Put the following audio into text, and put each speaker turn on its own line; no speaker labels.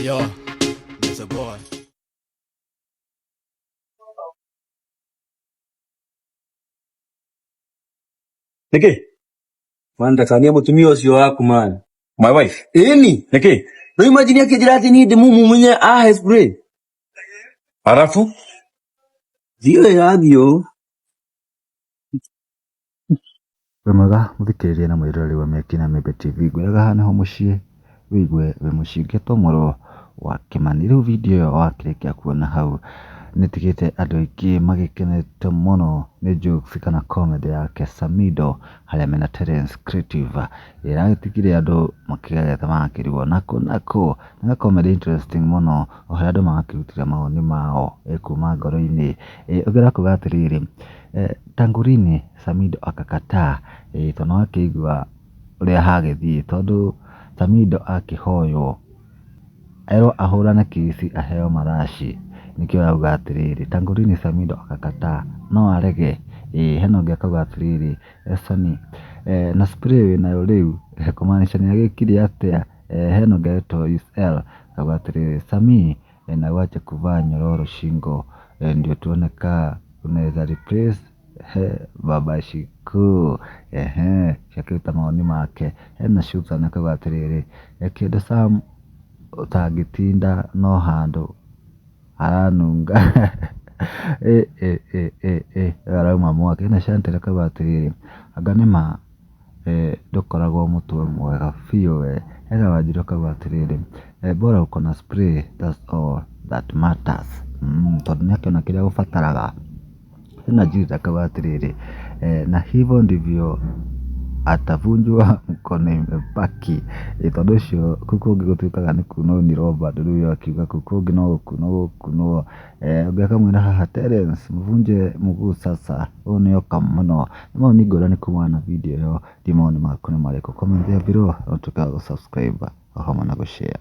Yo, Mr. Boy.
Nĩkĩ?
Man ndakanie mũtumia ũcio waku man.
My wife.
Ĩni.
Nĩkĩ?
No imagine akĩnjĩra atĩ niĩ ndĩmũmumunye ahe spray.
Arafu?
Thiĩ ĩrathiĩ ũũ.
Wĩ mwega mũthikĩrĩria na mwĩroreri wa Mĩaki na Mĩembe TV, ngwĩraga haha nĩho mũciĩ wĩigue wĩ mũciĩ ngetwo mũrũ wa Kĩmani. Rĩu video ĩyo wakĩrĩkia kuona hau nĩ ĩtigĩte andũ aingĩ magĩkenete mũno nĩ jokes kana comedy yake Samido harĩa mena Terence Creative ĩrĩa ĩragĩtigire andũ makĩgegete magakĩrigwo nakũ nakũ. Nĩ ga comedy interesting mũno o harĩa andũ marakĩrutĩra mawoni mao kuma ngoro-inĩ. Ũngĩ arakuga atĩrĩrĩ, tangu lini Samido akakataa? Tondũ nĩwakĩigua ũrĩa hagĩthiĩ tondũ Samido akĩhoywo erwo ahũrane kĩci aheo maraci nĩkĩo arauga atĩrĩrĩ, tangu lini Samido akakataa? No arege? Hena ũngĩ akauga atĩrĩrĩ, Soni na spray wĩnayo rĩu kũmaanisha nĩagĩkire atĩa? Hena ũngĩ aretwo Yusel akauga atĩrĩrĩ, Sami na wache kuvaa nyororo shingo ndio tuone kaa unaweza replace Baba Shiko. Ehe, akĩruta mawoni make. Hena Susan akauga atĩrĩrĩ, kĩndũ Sam ũtangĩtinda no handũ haranunga. Ĩ arauma mwaki. Hena Chantel akauga atĩrĩrĩ, anga nĩma ndũkoragwo mũtwe mwega biũ we. Hena Wanjirũ akauga atĩrĩrĩ, bora uko na spray that's all that matters. Tondũ nĩakĩona kĩrĩa ũbataraga. Hena Jude akauga atĩrĩrĩ, na hivyo ndivyo atavunjwa mkono imebaki. Tondũ ũcio kũu kũngĩ gũtuĩkaga nĩ kunwo ni Robert rĩu akiuga kũu kũngĩ no gũkunwo gũkunwo. Ũngĩ akamwĩra haha Terence mvunje mguu sasa, ũyũ nĩ oka mũno. Nĩ mawoni ngũrani kumana na video ĩyo, ndiũĩ mawoni maku nĩ marĩkũ. Comment there below na ũtuĩke wa gũ subscribe o hamwe na gũ share.